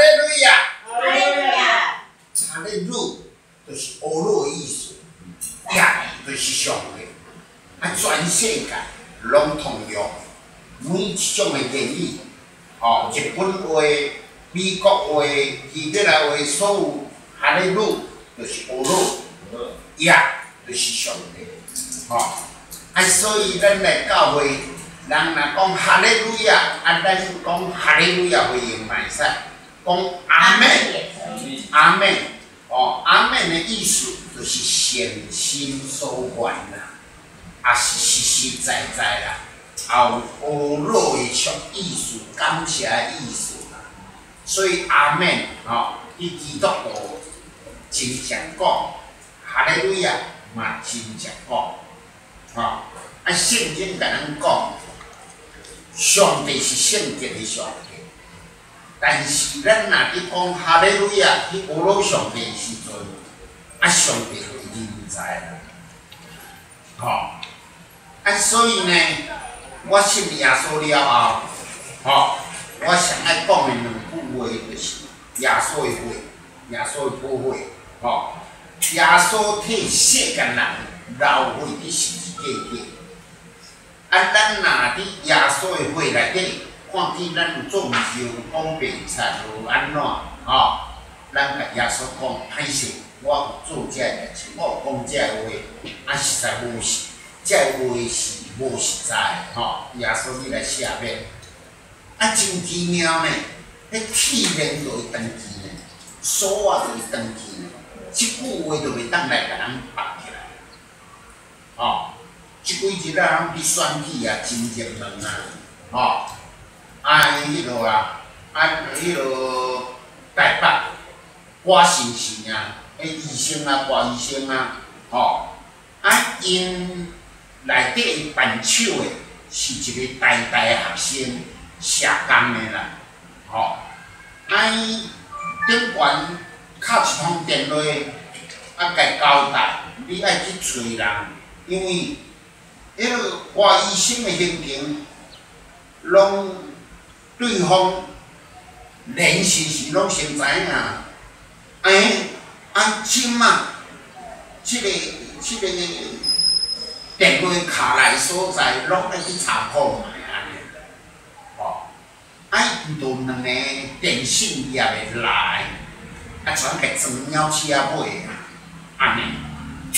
利路亞！哈利路亞！哈利路就是阿羅的意思，耶就是上帝。啊，全世界攏通用，每一種的言語，吼，日本話、美國話、希伯來話，所有哈利路就是阿羅，耶就是上帝，吼。啊，所以咱來教會，人若講哈利路亞，啊，咱講哈利路亞回應嘛會使，講阿們，阿們，哦，阿們的意思就是誠心所願啦，也是實實在在啦，也有阿羅的意思，感謝的意思啦。所以阿們，吼，佇基督徒真常講，哈利路亞嘛真常講，吼。啊，聖經共咱講，上帝是聖潔的上帝，但是咱若佇講哈利路亞去阿羅上帝的時陣，啊，上帝就臨在啦，吼。啊，所以呢，我信耶穌了後，吼，我上愛講的兩句話就是耶穌的血，耶穌的寶血，吼，耶穌替世間人流血佇十字架頂。啊，咱若佇耶穌的血內底，看見咱有做毋對，有講白賊，無按怎，吼，咱共耶穌講，歹勢，我有做這个代誌，我有講這个話，啊，實在無實，這个話是無實在的，吼，耶穌你來赦免。啊，真奇妙呢，彼鐵鏈就會斷去呢，鎖仔就會斷去呢，這句話就袂當來共人縛起來，吼。這幾日啊，攏去選舉啊，真熱門啊，吼！啊，彼落啊，啊，彼落台北郭先生啊，彼醫生啊，郭醫生啊，吼！啊，𪜶內底辦手的是一個台大學生，社工的啦，吼！啊，伊頂懸敲一通電話，啊，共交代，你愛去揣人，因為彼个郭醫生的行程，攏對方聯繫時攏先知影。欸，啊，這馬，這個電話敲來所在，攏愛去查看覓按呢。吼，啊，遇著兩个電信業的來，啊，全共裝鳥鼠仔尾啊，按呢。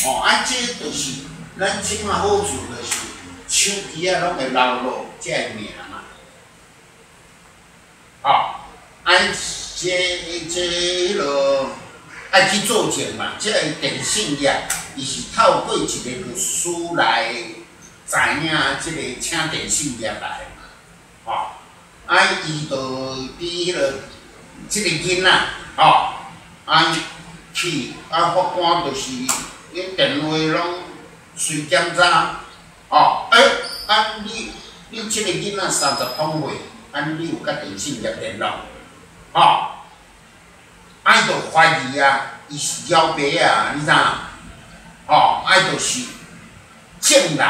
吼，啊，這就是。咱這馬好處就是手機仔攏會流露這个名嘛，吼，啊，這彼落愛去作證嘛，這個電信業伊是透過一個律師來知影這個請電信業來嘛，吼，啊，伊就佇彼落這個囡仔，吼，啊去啊法官就是彼電話攏隨檢查，吼，欸，啊你你這個囡仔30通歲，啊你有佮電信業聯絡，吼，啊伊就懷疑啊，伊是枵白啊，你知影？吼，啊伊就是證人，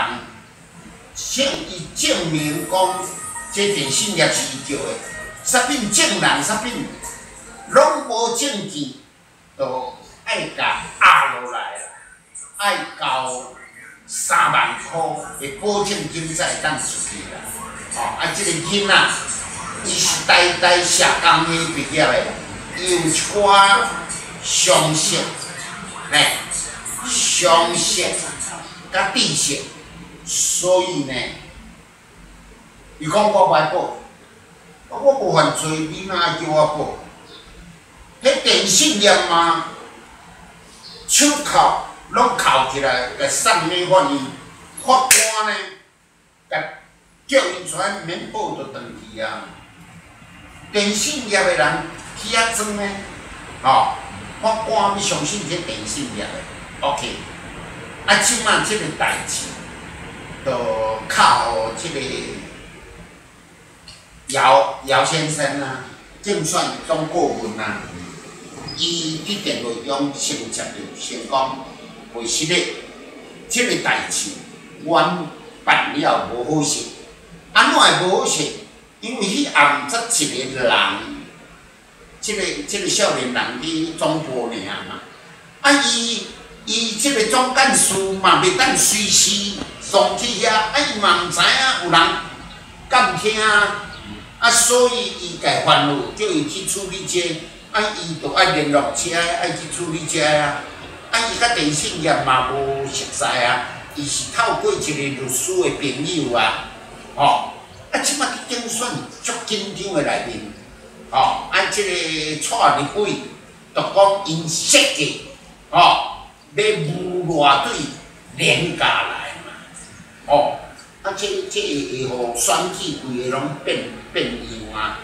證伊證明講這電信業是伊叫的，啥物證人，啥物攏無證據，就愛共壓落來啦，愛交3萬箍的保證金才會當出去啦。吼，啊，這個囡仔，伊是台大社工系畢業的，伊有一寡常識，嘿，常識佮知識，所以呢，伊講我無愛報，我無犯罪，你哪會叫我報？彼電信業嘛，手銬攏銬起來，共送去法院，法官呢，共叫𪜶出來毋免報就轉去啊。電信業的人去遐裝呢，吼，法官欲相信這電信業的，OK。啊，這馬這個代誌，就靠這個姚姚先生啊，競選總顧問啊，伊佇電話中先接著先講，為實咧，這個代誌，阮辦了無好勢。按怎會無好勢？因為彼暗才一個人，這個少年人佇總部爾嘛，啊伊伊這個總幹事嘛袂當隨時送去遐，啊伊嘛毋知影有人敢聽，啊所以伊共煩惱，叫伊去處理這個，啊伊就愛聯絡車，愛去處理這個啊，啊伊佮電信業嘛無熟似啊，伊是透過一個律師的朋友啊，吼，啊這擺佇競選足緊張的內面。吼，啊，這個蔡立偉就講𪜶設計，吼，欲誣賴對連家來嘛，吼，啊，這會予選舉規个攏變變樣啊，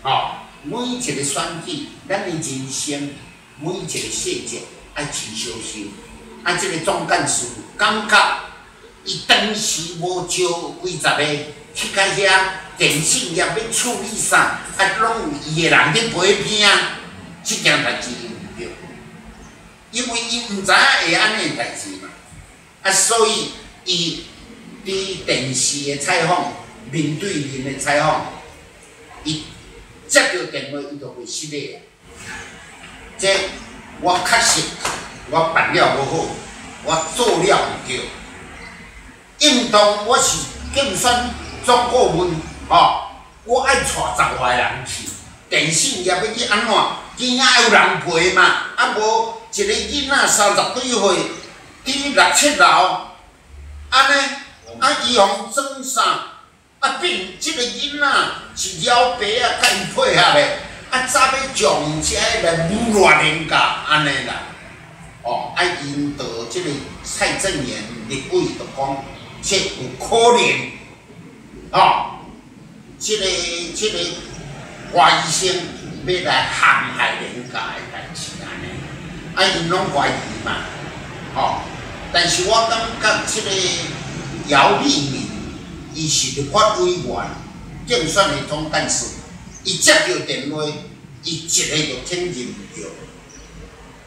吼，每一個選舉，咱的人生每一個細節愛真小心，啊，這個總幹事感覺伊當時無招幾十个去到遐。電信業欲處理啥，啊，攏有伊的人佇陪邊啊，這件代誌伊毋對，因為伊毋知影會按呢代誌嘛，啊，所以伊佇電視的採訪，面對面的採訪，伊接著電話，伊就袂失禮啊。這我確實我辦了無好，我做了毋對，應當我是競選總顧問。吼，我愛帶十外人去，電信業欲去按怎？囝仔愛有人陪嘛，啊無一个囡仔三十幾歲，佇六七樓，按呢，啊伊予裝啥？啊變這个囡仔是老爸仔共伊配合的，啊早欲將這个來侮辱人家，按呢啦。哦，啊𪜶就這个蔡正元立委就講，這有可能，吼。這個華醫生欲來陷害連家的代誌按呢，啊𪜶攏懷疑嘛，吼，但是我感覺這個姚立明，伊是立法委員，競選的總幹事，伊接著電話，伊一个就承認著，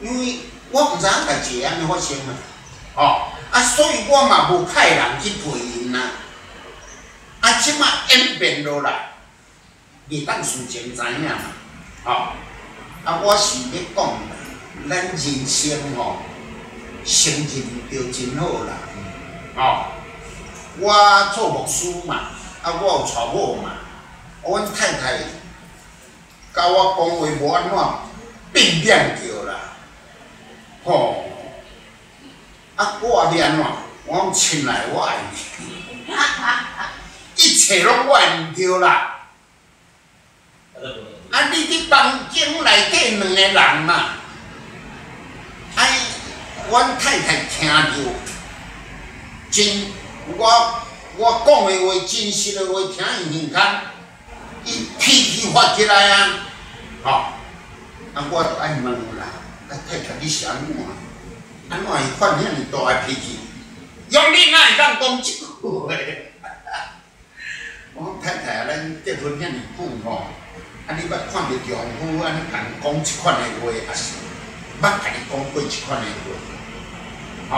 因為我毋知影代誌會按呢發生啊，吼，啊所以我嘛無派人去陪𪜶啊。啊，這馬演變落來，袂當事前知影嘛，吼！啊，我是欲講，咱人生吼，承認著真好啦，吼！我做牧師嘛，啊，我有娶某嘛，啊，阮太太佮我講話無按怎變臉著啦，吼！啊，我欲按怎？我講親愛，我愛你。一切攏我的毋對啦！啊，你佇房間內底兩個人嘛，哎，阮太太聽著，真我講的話，真實的話，聽伊耳空，伊脾氣發起來啊，吼！啊，我就愛問啦，啊，太太你是按怎？按怎會發遐爾大的脾氣？用你哪會當講這句話？我講太太啊，咱結婚遐爾久吼，啊你捌看著丈夫按呢共講這款的話，抑是捌共你講過這款的話？吼，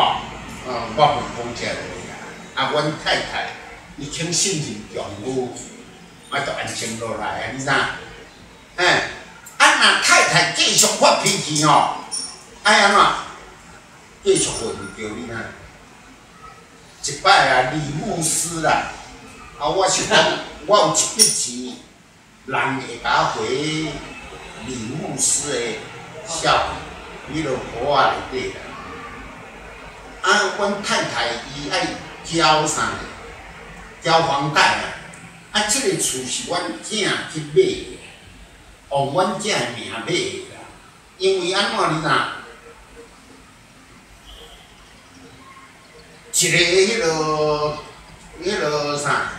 我袂講這話啦。啊，阮太太伊肯信任丈夫，啊，就安靜落來啊，你知影？欸，啊若太太繼續發脾氣吼，愛按怎？繼續會毋著你知？一擺啊，李牧師啦。啊，我是講，我有一筆錢，人會共我回李牧師的小彼落簿仔內底啦。啊，阮太太伊愛繳啥？繳房貸啊！啊，這个厝是阮囝去買的，用阮囝的名買的啦。因為按怎你知？一个彼落彼落啥？